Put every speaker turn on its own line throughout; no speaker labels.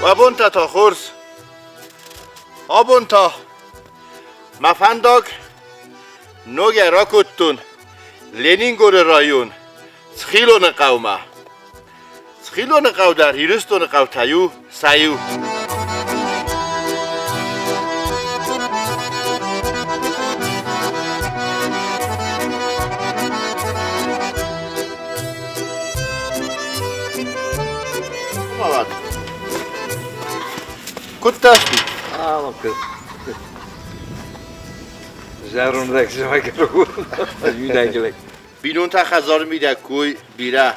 Уӕ бонтӕ та хорз. Абон та мӕ фӕндаг ногӕй ракодтон Ленингоры район Цхилоны хъӕумӕ. Цхилоны хъӕу дӕр Ирыстоны хъӕутӕй у сӕ иу. Куыд дӕ?
Зӕронд лӕг зымӕг.
Бинонтӕ хӕдзары мидӕг кой бирӕ.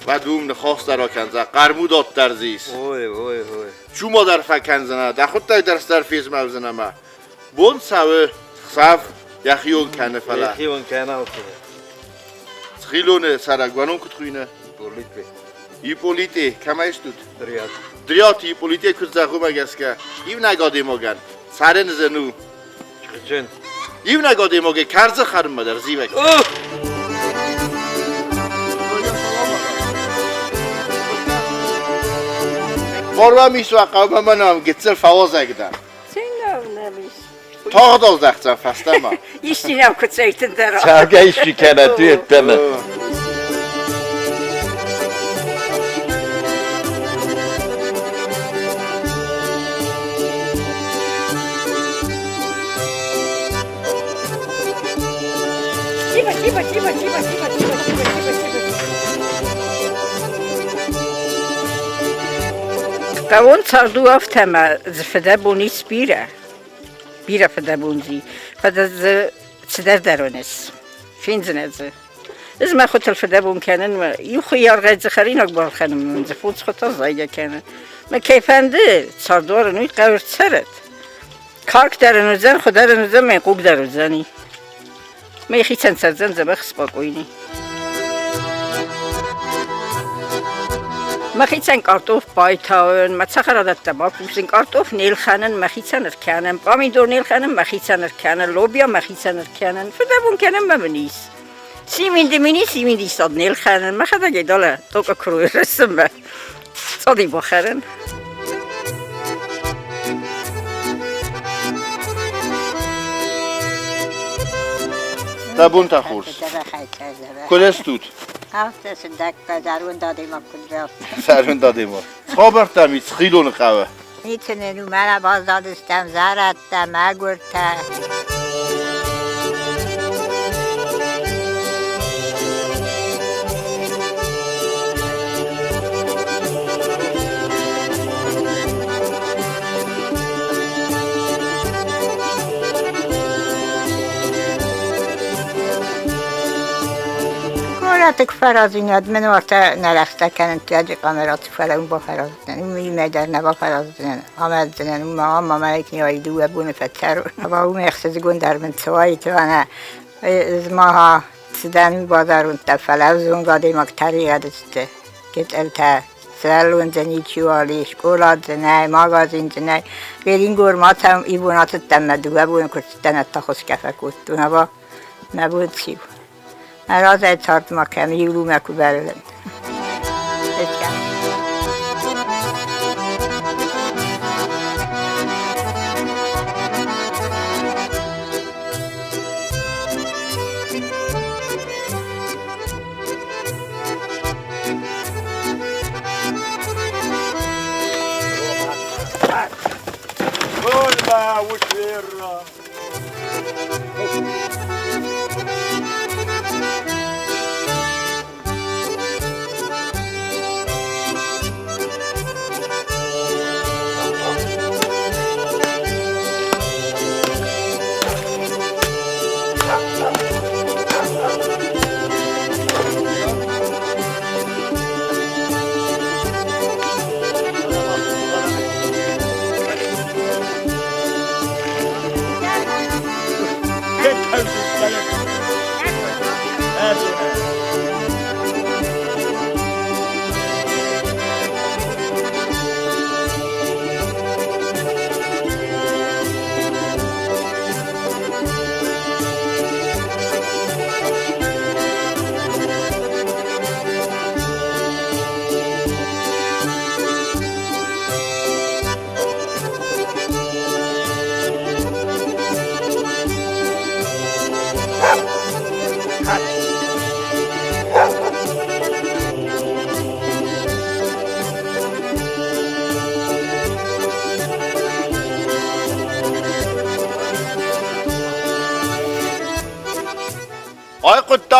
Уӕд уым ныхас дӕр акӕндзӕ, хъӕрмудат дӕр дзы ис.
Ой, ой, ой.
Чума дӕр фӕкӕндзынӕ, дӕхуыдтӕг дӕр цыдӕр фезмӕлдзынӕ мӕ. Бон цӕуы, хсӕв йӕхион кӕны, фӕлӕ.
Йӕхион кӕны алцыдӕр.
Цхилоны цӕрӕг уӕнон куыд хуыйны?
Ипполите.
Ипполите, кӕмӕй стут?
Дриат.
Дриаты Ипполите куыд зӕгъы, уымӕ гӕсгӕ иунӕг адӕймагӕн цӕрын зын у.
Чъыджын.
Иунӕг адӕймагӕй кӕрдзы хӕрынмӕ дӕр зивӕг. Барвам ис уӕ хъӕумӕ мӕнӕм гыццыл фӕуазӕг дӕн. Тагъд аздӕхдзӕн фӕстӕмӕ.
Исчи нӕм куы цӕйтындӕр.
Цӕргӕ исчи кӕнӕ туеттӕмӕ.
Тихо, тихо, тихо, тихо, тихо, тихо, тихо, тихо, тихо. Хъӕуон цард у афтӕ ӕмӕ дзы фыдӕбон ис бирӕ. Бирӕ фыдӕбон дзы и. Фӕлӕ дзы цыдӕр дӕр ис. Фендзынӕ дзы. Ӕз мӕ хуытыл фыдӕбон кӕнын, иу хуыйы аргъӕй дзы хӕринаг балхӕнын, мын дзы фондз хуытӕ зайгӕ кӕны. Мӕ кӕй фӕнды цардуарын, уый хъӕуы цӕрӕд. Карк дӕр ын уыдзӕн, хуы дӕр ын уыдзӕн, мӕ хъуг дӕр уыдзӕни. Мӕхицӕн цӕрдзӕн дзӕбӕх спокойный. Мӕхицӕн картоф байтауын, мӕ цӕхӕрадӕттӕ бакусын, картоф не лхӕнын, мӕхицӕн ӕркӕнын, пъамидор не лхӕнын, мӕхицӕн ӕркӕнын, лобиа мӕхицӕн ӕркӕнын, фыдӕбон кӕнын мӕ мын ис. Симинди мин ис, симинди сад не лхӕнын, мӕхӕдӕг ӕй далӕ токъа куы рысынмӕ цъоди бахӕрын.
Дӕ бонтӕ хорз. Куыд стут?
Афтӕ сындӕггай зӕронд адӕймаг куыд зӕгъы.
Зӕронд адӕймаг. Хабӕрттӕ ми Цхилоны хъӕуы.
Ницы нын у, мӕнӕ баззадыстӕм зӕрӕдтӕ, мӕгуыртӕ. Горӕты куы фӕразинад, мӕн уартӕ нӕ рӕхстӕ кӕнын тиаджы къамераты фӕлӕ уым бафӕраздзынӕн, уым иумӕ дӕр нӕ бафӕраздзынӕн, амӕлдзынӕн, уым ам амӕлӕт не уайы дыууӕ боны фӕцӕрон. Ӕмӕ уым ӕхсызгон дӕр мын цы уаид, ӕнӕ ма цыдӕн базарунтӕ, фӕлӕ ӕвзонг адӕймаг тӕригъӕд сты, гетъӕлтӕ сывӕллон дзы ничиуал и, скъола дзы нӕй, магазин дзы нӕй. Берингор ма сӕм ибон ацыдтӕн мӕ дыууӕ боны куы рцыдтӕн, ӕдта хуысгӕ фӕкодтон, ӕмӕ мӕ бон циу. Мӕ разӕй цард ма кӕм иу лумӕ куы бӕллын.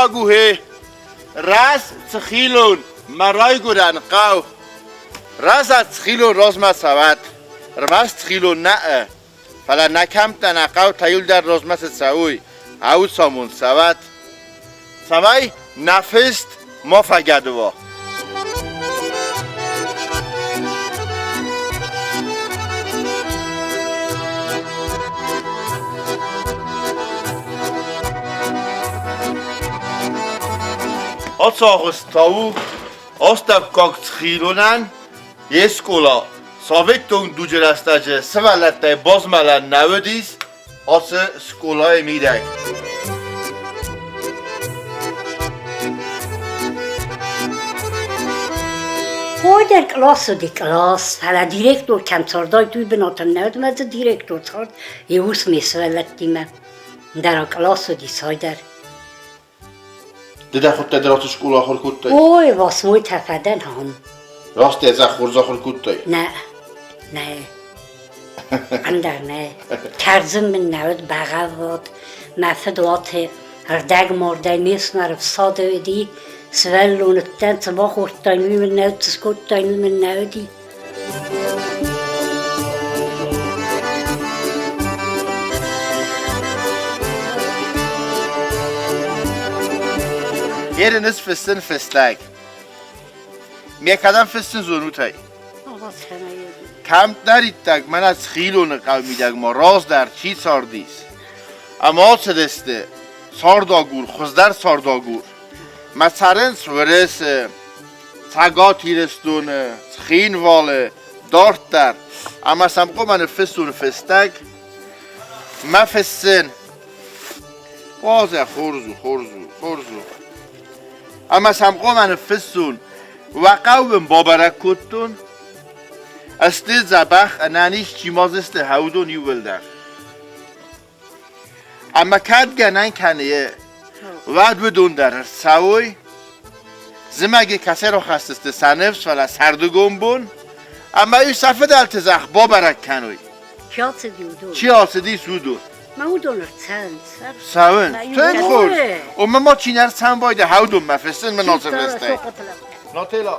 Агухе, раз Цхилон, мӕ райгуырӕн хъӕу. Раз Цхилон размӕ цӕуӕт, ӕрмӕст Цхилон нӕ, фӕлӕ нӕ кӕмттӕ, нӕ хъӕутӕ иуылдӕр размӕ цы цӕуой, ауцамонд цӕуӕт, цӕмӕй нӕ фыст ма фӕгӕды уа. Ацагъуыстауы астӕуккаг Цхилонӕн йе скъола советон дуджы рӕстӕджы сывӕллӕттӕй базмӕлӕн нӕ уыдис ацы скъолайы мидӕг.
Уӕддӕр кълас уыди кълас, фӕлӕ директор кӕм цардаид, уый бынатӕн нӕ уыд, ӕмӕ дзы директор цард йӕ ус ме сывӕллӕттимӕ. Ӕндӕра кълас уыди цайдӕр.
Ды дӕ хуыдтай дӕр ацы скъола ахуыр кодтай?
Ой, восьмой-та фӕдӕн ам.
Раст ӕдзӕх хорз ахуыр кодтай?
Нӕ, нӕ. Ӕндӕр нӕ. Кӕрдзын мын нӕ уыд, бӕгъӕввад. Мӕ фыд уаты ӕрдӕгмардӕй ме фсымӕры фсады уыди. Сывӕллон уыдтӕн, цы бахордтаин, уый мын нӕ уыд, цы скодтаин, уый мын нӕ уыди.
Ерын ыз фыссын фыстӕг. Ме кӕдӕм фыссын зонут ӕй? Кӕмддӕриддӕр мӕнӕ Цхилоны хъӕуы мидӕгмӕ раздӕр чи цардис, ӕмӕ ацыдысты цардагур, хуыздӕр цардагур. Мӕ цӕрынц Уырысы, Цӕгат Ирыстоны, Цхинвалы, дарддӕр. Ӕмӕ сӕм хъуамӕ ныффыссон фыстӕг. Мӕ фыссын. Уазӕ хорз у, хорз у, хорз у. Ӕмӕ сӕм хъуамӕ ныффыссон. Уӕ хъӕу уын бабӕрӕг кодтон. Сты дзӕбӕх, ӕнӕниз чи ма дзы сты, уыдон иууылдӕр. Ӕмӕ кӕд гӕнӕн кӕны, уӕд уыдон дӕр ӕрцӕуой. Зымӕджы кӕцӕй рахӕсдзысты сӕ ныфс, фӕлӕ сӕрдыгон бон, ӕмӕ-иу сӕ фыдӕлты зӕхх бабӕрӕг кӕной.
Чи ацыди, уыдон?
Чи ацыдис, уыдон.
Мӕ уыдон ӕрцӕуынц.
Цӕуынц. Тынг хорз. Омӕ ма чи не рцӕуын байдайа, уыдон мӕ фыссын мын ацы фыстӕй. Нателла,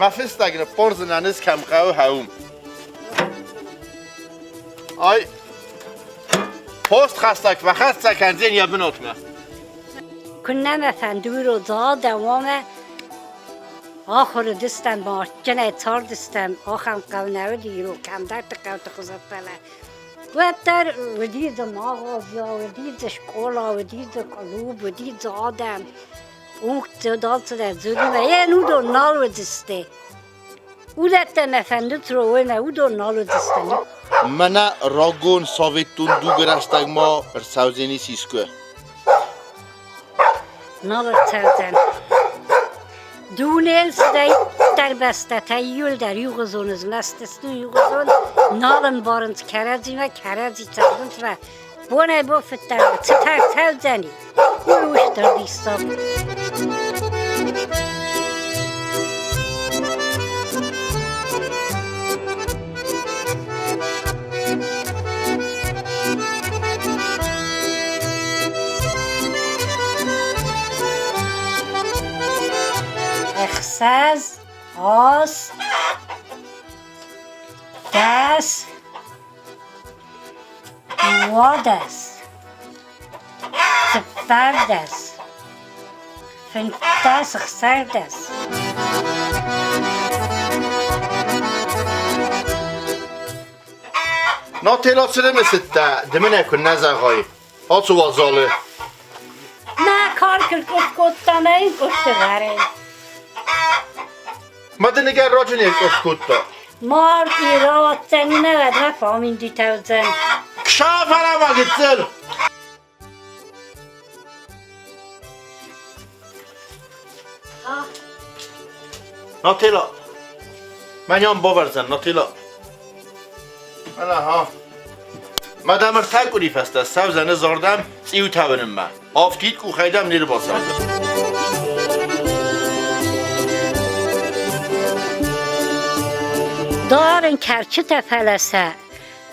мӕ фыстӕг ныппардзынӕн ӕз кӕм хъӕуы, уым. Ай, постхӕссӕг фӕхӕццӕ кӕндзӕн йӕ бынатмӕ.
Куыннӕ мӕ фӕнды дауамӕ ахуырыдыстӕм, мӕрдджынӕй цардыстӕм, ахӕм хъӕу нӕ уыди, ирон кӕмдӕрты хъӕуты хуызӕн, фӕлӕ уӕддӕр уыди дзы магъаза, уыди дзы скъола, уыди дзы клуб, уыди дзы адӕм. Пункт алцыдӕр дзы уыди, ӕмӕ уыдон нал уыдысты. Уыдӕттӕ мӕ фӕндыд уымӕ, уыдон нал уыдысты.
Мӕнӕ рагон советон дугы рӕстӕгмӕ ӕрцӕудзӕнис искуы?
Нал ӕрцӕудзӕн. Дунейыл цыдӕриддӕр бӕстӕтӕ иуылдӕр иугъуызон змӕст сты, иугъуызон нал ӕмбарынц кӕрӕдзимӕ, кӕрӕдзи цӕгъдынц мӕ бонӕй-бон фыддӕр цытӕ ӕрцӕудзӕни, уый у стыр диссаг. Ӕхсӕз, аст, дӕс, дыууадӕс, цыппӕрдӕс, фынддӕс, ӕхсӕрдӕс.
Нателла цырымысыдтӕ, ды мын ӕй куыннӕ зӕгъай. Ацу уазалы.
Мӕ каркыл къуыф кодта мӕ йын къуыфты гъӕрӕй.
Ма дын ӕгӕр раджы не ркъуыф кодта.
Мард ирауадздзӕн, нӕ уӕдмӕ фӕминдитӕ уыдзӕн.
Кшафарама гыццыл! Нателла, мӕнӕн бавӕрдзӕн, Нателла. Аха. Мадам ӕртӕ къуыри фӕстӕ ссӕудзӕн ӕз ардӕм цъиутӕ уынынмӕ. Афтид къухӕй дӕм не рбацӕудзӕн.
Дарын кӕрчытӕ, фӕлӕ сӕ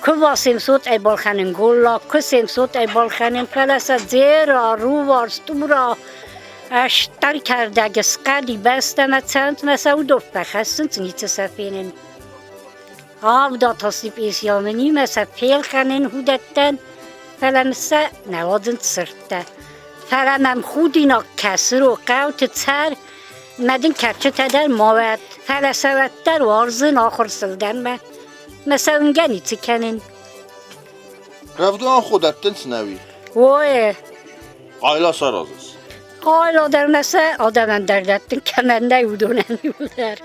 куы 800 ӕй балхӕнын голлаг, куы 700 ӕй балхӕнын, фӕлӕ сӕ дзера, рувар, стура. Стыр кӕрдӕг схъӕди бӕстӕмӕ цӕуынц мӕ сӕ уыдоппӕ хӕссынц, ницы сӕ фенын. Авдатасти пъесиалмӕ сӕ фелхӕнын уыдӕттӕн, фӕлӕ мын сӕ нӕ уадзынц сырдтӕ. Фӕлӕ мӕм худинаг кӕсы хъӕуты цӕр, мӕ дын кӕрчытӕ дӕр ма уӕд, фӕлӕ сӕ уӕддӕр уарзын, ахуыр сыл дӕн мӕ, мӕ сӕ уынгӕ ницы кӕнын.
Рӕвдауӕн хо дӕттынц нӕуи?
Ой!
Хъайла саразыс?
Хъайла дӕр мӕ сӕ адӕмӕн дӕр дӕттын, кӕмӕн нӕй, уыдонӕн иуылдӕр.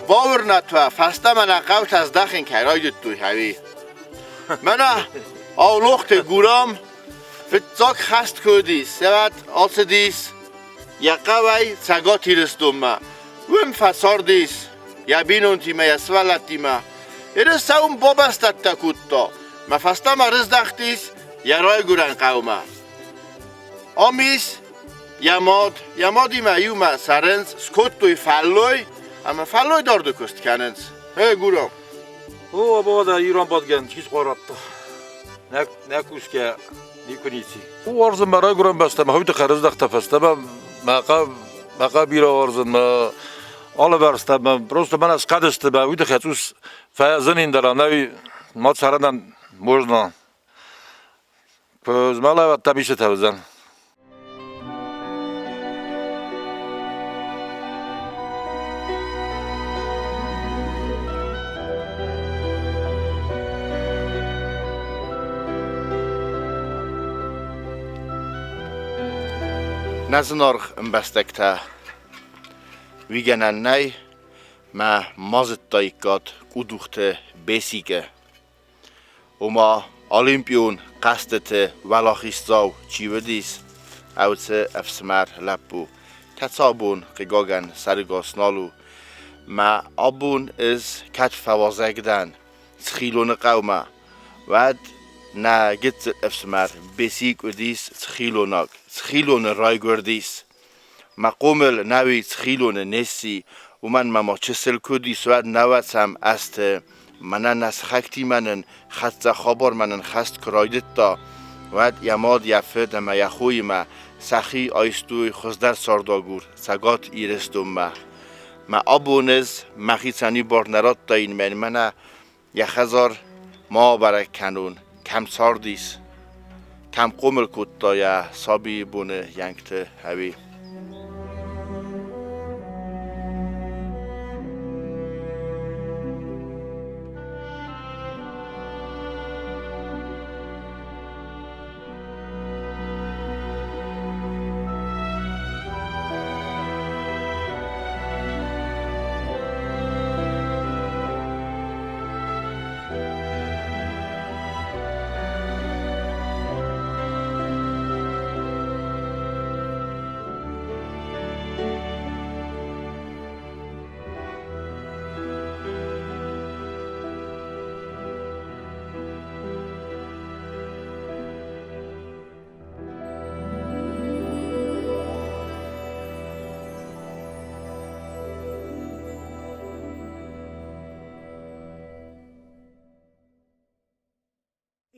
Бауырнӕд уӕ, фӕстӕмӕ нӕ хъӕутӕ здӕхын кӕй райдыдтой, ӕви? Мӕнӕ Аулохты Гурам фыццаг хӕст куы уыдис, уӕд ацыдис йӕ хъӕуӕй Цӕгат Ирыстонмӕ. Уым фӕцардис йӕ бинонтимӕ, йӕ сывӕллӕттимӕ. Ирыс уым бабӕстӕттӕ кодта, мӕ фӕстӕмӕ рыздӕхтис йӕ райгуырӕн хъӕумӕ. Ам ис йӕ мад, йӕ мадимӕ иумӕ цӕрынц, скодтой фӕллой ӕмӕ фӕллой дарды куыст кӕнынц. Эй, Гурам!
О, абада ирон бадгӕн чи схъуарадта. Нӕ кусгӕ никуы ници. Уарзын мӕ райгуырӕн бӕстӕ, мӕ хойты хӕрыздӕхтӕ фӕстӕмӕ, мӕ хъа бирӕ уарзын, мӕ алывӕрстӕ, мӕ просто мӕнӕ схъӕдысты, мӕ уый тыххӕй цъус фӕзынин дӕр, ӕнӕуи ма цӕрынӕн можно. Куы змӕлӕвӕдтам истытӕ уыдзӕн.
Нӕ зынаргъ ӕмбӕстӕгтӕ, уый гӕнӕн нӕй, мӕ ма зыдтаиккат Къудухты Бесикы. Ома Олимпион хъӕзтыты уӕлахиздзау чи уыдис, уыцы ӕфсымӕр лӕппу. Кӕцы абон, хъыгагӕн, сӕрыгас нал у. Мӕ абон ӕз кӕд фӕуазӕг дӕн Цхилоны хъӕумӕ, уӕд нӕ гыццыл ӕфсымӕр Бесик уыдис цхилонаг, Цхилоны райгуырдис. Мӕ хъомыл нӕуи Цхилоны не сси, уымӕн мӕ ма чысыл куы уыдис, уӕд нӕуӕдзӕм азты мӕнӕ нӕ сыхӕгтимӕ нын хӕццӕ хабар мӕнӕн хӕст куы райдыдта, уӕд йӕ мад, йӕ фыд ӕмӕ йӕ хоимӕ сӕхи айстой хуыздӕр цардагур Цӕгат Ирыстонмӕ. Мӕ абон ӕз мӕхицӕн иу бар нӕ радтаин, мӕнӕ йӕ хӕдзар ма абӕрӕг кӕнон, кӕм цардис, кӕм хъомыл кодта йӕ сабийы боны йӕнгты, ӕви.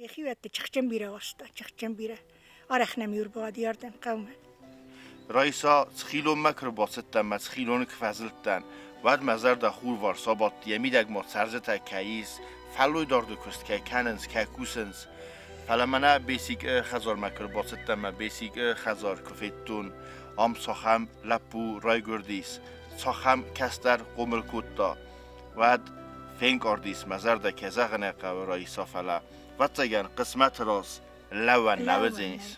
Йӕхиуӕтты тыхджын бирӕ уарзта, тыхджын бирӕ. Арӕх нӕм-иу ӕрбауади ардӕм хъӕумӕ.
Раиса, Цхилонмӕ куы рбацыдтӕн мӕ Цхилоны куы фӕзылдтӕн, уӕд мӕ зӕрдӕ хурварс абадти, йӕ мидӕг ма цӕрджытӕ кӕй ис, фӕллойдарды куыст кӕй кӕнынц, кӕй кусынц. Фӕлӕ мӕнӕ Бесикы хӕдзармӕ куы рбацыдтӕн мӕ Бесикы хӕдзар куы федтон, ам цахӕм лӕппу райгуырдис, цахӕм кӕстӕр хъомыл кодта, уӕд фенкъард ис мӕ зӕрдӕ, кӕй зӕгъын ӕй хъӕуы, Раиса, фӕлӕ, ӕвӕццӕгӕн, хъысмӕты раз лӕууӕн нӕ уыдзӕнис.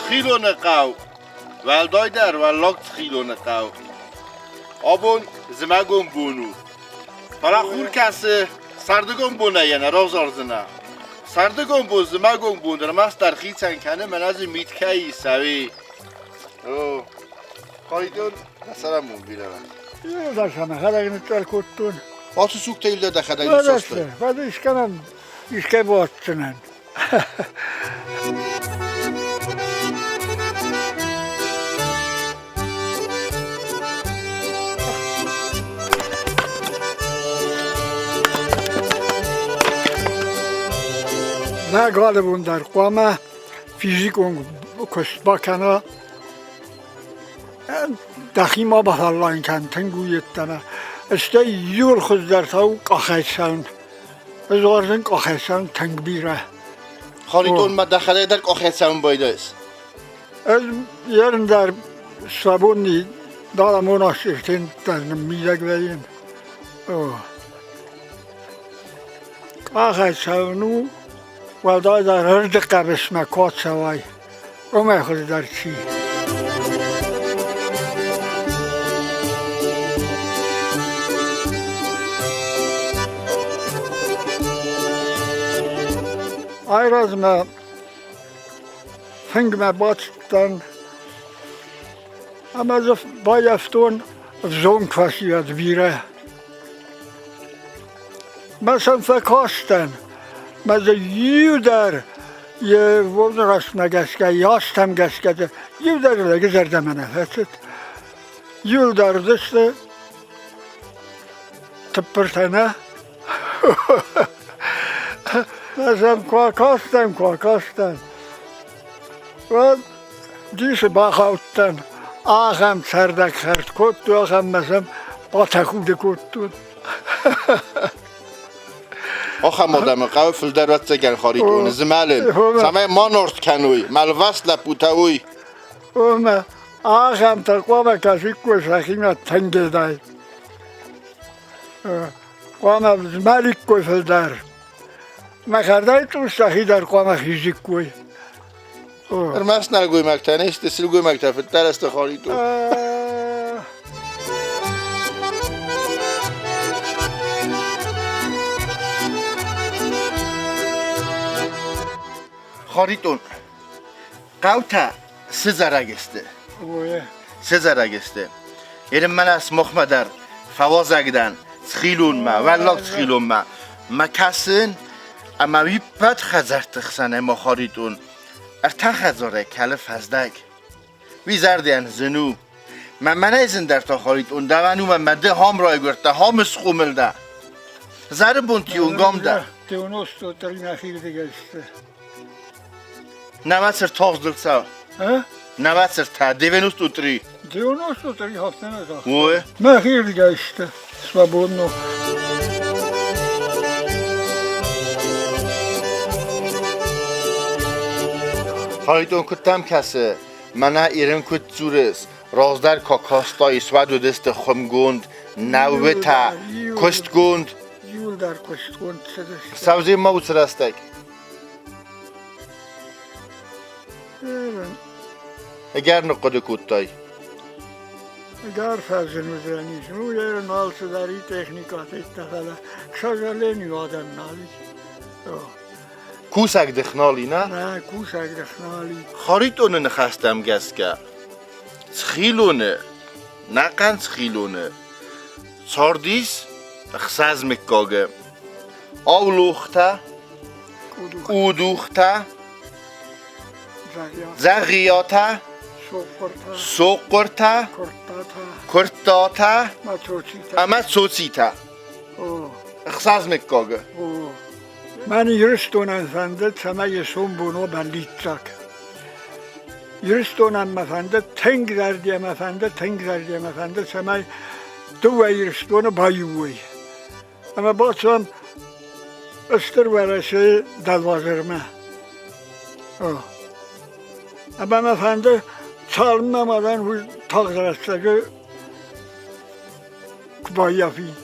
Цхилоны хъӕу, уӕлдайдӕр Уӕллаг Цхилоны хъӕу. Абон зымӕгон бон у. Фӕлӕ хур кӕсы, сӕрдыгон бонӕй йӕ нӕ равзардзынӕ. Сӕрдыгон бон зымӕгон бон ӕрмӕстдӕр хицӕн кӕны, мӕнӕ дзы мит кӕй ис, ӕви? О, Харитон, дӕ цӕрӕнбон бирӕ уӕд.
Дӕ мӕхӕдӕг ныцъцъӕл кодтон.
Ацы сугтӕ йыл дӕхӕдӕг ныссастай?
Фӕлӕ искӕмӕн искӕй бауадздзынӕн. Мӕ галы бон дӕр хъуамӕ физикон куыст бакӕна. Дӕхи ма бафӕллайын кӕн, тынг у йеддӕмӕ. Стӕй иуыл хуыздӕр та у къахӕй цӕуын. Ӕз уарзын къахӕй цӕуын тынг бирӕ.
Харитон ма дӕхӕдӕг дӕр къахӕй цӕуын байдайыс?
Ӕз ерын дӕр свободный дӕлӕмон астертен дӕр ныммидӕг вӕййын. Къахӕй цӕуын у, уӕлдайдӕр ӕрдыхъӕбысмӕ куы ацӕуай, уымӕй хуыздӕр чи. Айразмӕ фынгмӕ бацыдтӕн ӕмӕ дзы баййӕфтон ӕвзонг фӕсивӕд бирӕ. Мӕ сӕм фӕкастӕн, мӕ дзы иу дӕр йе возрастмӕ гӕсгӕ, йе азтӕм гӕсгӕ дӕр иу дӕр лӕджы зӕрдӕмӕ нӕ фӕцыд. Иу дӕр уыдысты тыппыртӕ нӕ. Мӕ сӕм куы акастӕн, куы акастӕн, уӕд дисы бахаудтӕн. Ахӕм цӕрдӕг хӕрд кодтой, ахӕм мӕ сӕм батӕхуды кодтон.
Ахӕм адӕмы хъӕуы фылдӕр ӕвӕццӕгӕн Харитоны змӕлын, цӕмӕй ма норст кӕной, ма лвӕст лӕппутӕ уой.
Омӕ ахӕмтӕ хъуамӕ кӕсиккой сӕхимӕ тынгедӕй. Хъуамӕ змӕликкой фылдӕр. Мӕ хӕрдӕй цъус сӕхи дӕр хъуамӕ хизиккой.
Ӕрмӕст нӕлгоймӕгтӕ не сты, сылгоймӕгтӕ фыддӕр сты Харитон. Харитон, хъӕутӕ цы зарӕг сты? Цы зарӕг сты? Ерын мӕнӕ смохмӕ дӕр фӕуазӕг дӕн Цхилонмӕ, Уӕллаг Цхилонмӕ. Мӕ кӕсын ӕмӕ уый ппӕт хӕдзӕртты хсӕн ӕмӕ Харитон ӕртӕ хӕдзарӕй кӕлы фӕздӕг. Уый зӕрдӕйӕн зын у. Мӕ мӕнӕй зындӕр та Харитон, дӕуӕн у мӕ ды хам райгуырдтӕ, хам схъомыл дӕ. Зӕры бонты онгам дӕ.
93 нӕхирдыгӕй сты.
Нӕвӕцыр тагъдыл цӕу. Нӕвӕцыр та 93.
93 хафтӕ загъта.
Ой.
Нӕхирдыгӕй сты свободно.
Харитон куыд дӕм кӕсы, мӕнӕ Ирын куыд дзурыс, раздӕр какастай, суӕд уыдысты хуымгонд, нӕууытӕ, куыстгонд.
Иуыл Иууылдӕр хъуыстгонд цыдысты.
Сӕвзем ма уыцы рӕстӕг? Ӕгӕр ныхъхъуыды кодтай?
Ӕгӕр фӕзын уыдзӕнис. Ну, ерын алцыдӕр и техникӕ федта, фӕлӕ, к сожалению, адӕм нал ис.
Кусӕгдых нал и, нӕ?
Нӕ, кусӕгдых нал и.
Харитоны ныхӕстӕм гӕсгӕ, Цхилоны, нӕхъӕн Цхилоны, цардис ӕхсӕз мыггаги: Аулохтӕ, Къудухтӕ, Дзӕгъиатӕ, Сохъхъуртӕ, Куырттатӕ ӕмӕ Цоцитӕ. Ӕхсӕз мыггаги.
Мӕн Ирыстонӕн фӕнды, цӕмӕй йӕ сомбон уа бӕллиццаг. Ирыстонӕн мӕ фӕнды, тынг зӕрдийӕ мӕ фӕнды, тынг зӕрдийӕ мӕ фӕнды, цӕмӕй дыууӕ Ирыстоны баиу уой. Ӕмӕ бацӕуӕм Стыр Уӕрӕсейы дӕлвазырмӕ. Ӕмӕ мӕ фӕнды, цалынмӕ ма дӕн, уый тагъд рӕстӕджы куы баййафин.